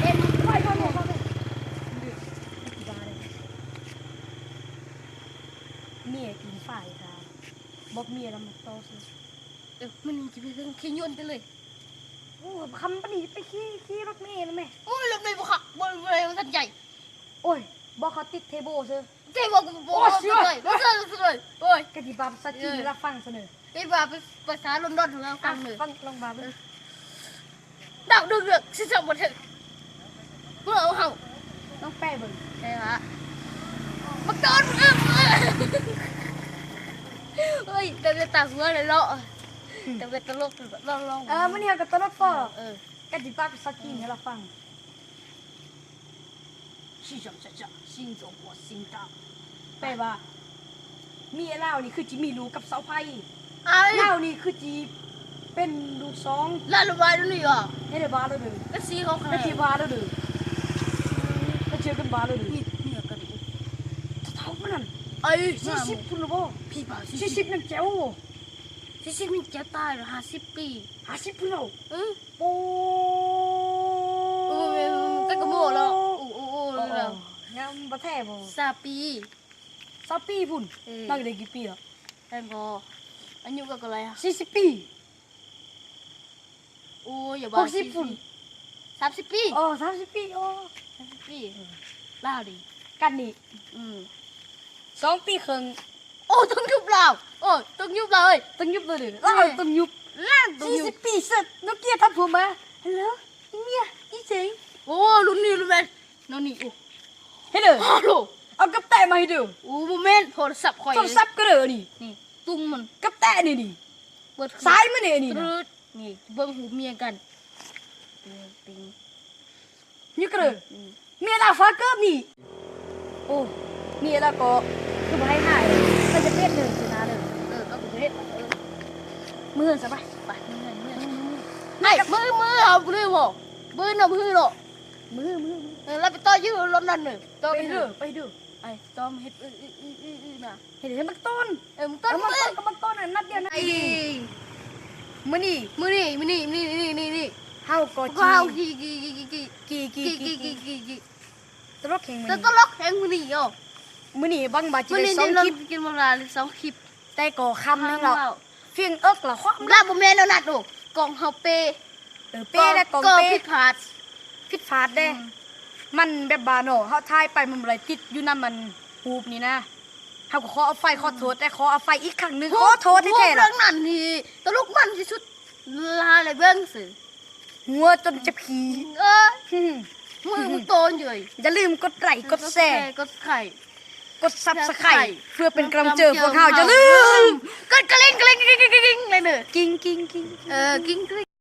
ເອີຍ ໄປກ່ອນ ໄປກ່ອນ ເມຍກິນຝ້າຍທາ ບອກເມຍລຳຕໍ່ຊິ. ເອີ ມື້ນີ້ຈະໄປເທິງເຄຍອນໄປເລີຍ. ໂອ້ ຄຳປານນີ້ໄປຂີ່ ຂີ່ລົດເມນະແມ່. ໂອ້ຍ ລົດເມບໍ່ຄັກ ບໍ່ ບໍ່ໄດ້ມັນທັນໃຫຍ່. ໂອ້ຍ ບໍ່ ເຂົາຕິດເທໂບຊື່ ເທໂບກໍບໍ່ ໂອ້ຍ ບໍ່ເຊື່ອ ບໍ່ເຊື່ອເລີຍ. ໂອ້ຍ ກະຊິບາພາສາຈີນໃຫ້ລາວຟັງຊະເນີ ເອີ ບາພາສາລອນດອນໃຫ້ລາວຟັງເນີ. ຟັງລອງບາເບິ່ງ. ດາວເດືອກຊິເຈົ້າບໍ່ເຖິງ ເມື່ອເຮົາ ລອງແປເບິ່ງ. ແປວ່າ ບັກໂຕນ ເອີ ເອີ ເອີ ໂອ້ຍ ແຕ່ເປັນຕາຫົວເລີຍເນາະ. ອືມ ແຕ່ເປັນຕະຫຼົກ ລອງ ລອງ ເອີ ມື້ນີ້ເຮົາກໍຕະຫຼົກພໍ້. ເອີ ກັນຊິບາພາສາຈີນໃຫ້ລາວຟັງ. ແປວ່າ ເມຍລາວນີ້ຄືຊິມີລູກກັບສາວໄພ. ອ້າຍ ລາວນີ້ຄືຊິເປັນລູກສອງ. ລາວລະບາຍເດີນີ້ຫວາ? ເຮັດໃຫ້ບາເດີ. ກະຊິເຂົາ ກະຊິບາເດີ. ກະເຈີກັນບາເດີ. ນີ້ ນີ້ກະ ເຖົ້າປານນັ້ນ. ເອີຍ ສີ່ສິບພຸ້ນລະບໍ່? ພີ່ບ່າວ ສີ່ສິບ ສີ່ສິບ ຍັງແຈວ. ສີ່ສິບ ຍັງແຈວຕາຍ ຫ້າສິບປີ ຫ້າສິບພຸ້ນແລ້ວ. ເອີ ໂອ້ ໂອ້ຍ ແຕ່ກະໂມເນາະ. ໂອ້ ໂອ້ ໂອ້ ໂອ້ ໂອ້ ງາມບໍ່ແທ້ບໍ່? ຊາວປີ. ຊາວປີພຸ້ນ. ເອີ ນ້ອງໄດ້ກີ່ປີແລ້ວ? ແມ່ນບໍ່? ອາຍຸກໍເທົ່າໃດ? ສີ່ສິບປີ. ໂອ້ຍ ຢ່າວ່າ ຫົກສິບພຸ້ນ. ສາມສິບປີ. ໂອ້ ສາມສິບປີ. ໂອ້ ສາມສິບປີ. ເອີ ລາວນີ້ ກັນນີ້ ອືມ ສອງປີເຄິ່ງ. ໂອ້ ຕ້ອງຍຸບລາວ. ໂອ້ ຕ້ອງຍຸບລາວເອີຍ. ຕ້ອງຍຸບເລີຍເດີ. ເອີ ລາວຕ້ອງຍຸບ. ລາວຕ້ອງຍຸບ. ສີ່ສິບປີເສັດ ໂນເກຍທັບຜົມມາ. ຮັລໂຫຼ ອີເມຍ ອີເຈັງ. ໂອ້ ລຸ້ນນີ້ ລຸ້ນແມ່ນ ໂນນີ້. ໂອ້ ເຮັດເດີ. ຮັລໂຫຼ ເອົາກັບແຕະມາໃຫ້ເດີ. ໂອ້ ບໍ່ແມ່ນ ໂທລະສັບຂ້ອຍ. ໂທລະສັບກໍເດີນີ້. ນີ້ ຕຸ້ມມັນ ກັບແຕະນີ້ນີ້ ເປີດ ສາຍມັນນີ້ນີ້ນະ. ນີ້ ເບິ່ງຮູບເມຍກັນ. ນີ້ກໍເດີ ອືມ ເມຍລາວຝາເກີບນີ້. ໂອ້ ເມຍລາວກໍຄືບໍ່ໃຫ້ຫາຍ ກໍຈະເປັນເດີ ຊະນະເດີ. ເອີ ກໍບໍ່ເຮັດ ເອີ ມື້ຊະໄປ ໄປ ມື້ ມື້ ມື້ ມື້ ມື້ ເຮົາບໍ່ລືມບໍ່? ມື້ນຳມື້ເນາະ ມື້ ມື້ ມື້ ເອີ ລາວໄປຕໍ່ຢູ່ລົມນັ້ນເດີ. ຕໍ່ໄປເດີ ໄປເດີ ໄອ້ຕ້ອມເຮັດ ອື ອື ອື ອື ນະ ເຮັດໃຫ້ມັນຕົ້ນ. ເອີ ມັນຕົ້ນ ເອີ ມັນຕົ້ນ ມັນຕົ້ນ ກັບມັນຕົ້ນນະ ນັບດຽວນະ. ມື້ນີ້ ມື້ນີ້ ມື້ນີ້ ນີ້ ນີ້ ນີ້ ນີ້ ເຮົາກໍ ພວກເຮົາ ຂີ່ ຂີ່ ຂີ່ ຕະຫຼົກແຮງມື້ນີ້ ຕະຫຼົກແຮງມື້ນີ້. ໂອ້ ມື້ນີ້ຫວັງວ່າຈະໄດ້ສອງຄລິບ ກິນເວລາສອງຄລິບ ແຕ່ກໍຄ່ຳແລ້ວ ຝິງເອິກແລ້ວ. ລາວບໍ່ແມ່ນແນວນັ້ນ. ໂອ້ ກ້ອງເຮົາເປ ເອີ ເປແລ້ວ ກ້ອງເປ ຜິດພາດ ຜິດພາດເດ້. ອືມ ມັນແບບວ່າເນາະ ເຮົາຖ່າຍໄປມັນບໍ່ໄດ້ຕິດຢູ່ນຳມັນຮູບນີ້ນະ. ເຮົາກໍຂໍອະໄພ ຂໍໂທດ ແຕ່ຂໍອະໄພອີກຄັ້ງໜຶ່ງ ຂໍໂທດແທ້ໆ. ເລື່ອງນັ້ນນີ້ຕະຫຼົກມັນທີ່ສຸດ ລາຍເບິ່ງຊື່ ຫົວຈົນຈະຜີ. ເອີ ມືມຶງໂຕນຢູ່. ຢ່າລືມກົດໄລ ກົດແຊ ກົດໄຄ ກົດຊັບສະໄຄ ເພື່ອເປັນກຳລັງໃຈພວກເຮົາ. ຢ່າລືມກົດກະລິງ ກະລິງ ກະລິງ ກະລິງເດີ ກິງ ກິງ ກິງ ກິງ ເອີ ກິງ ກິງ.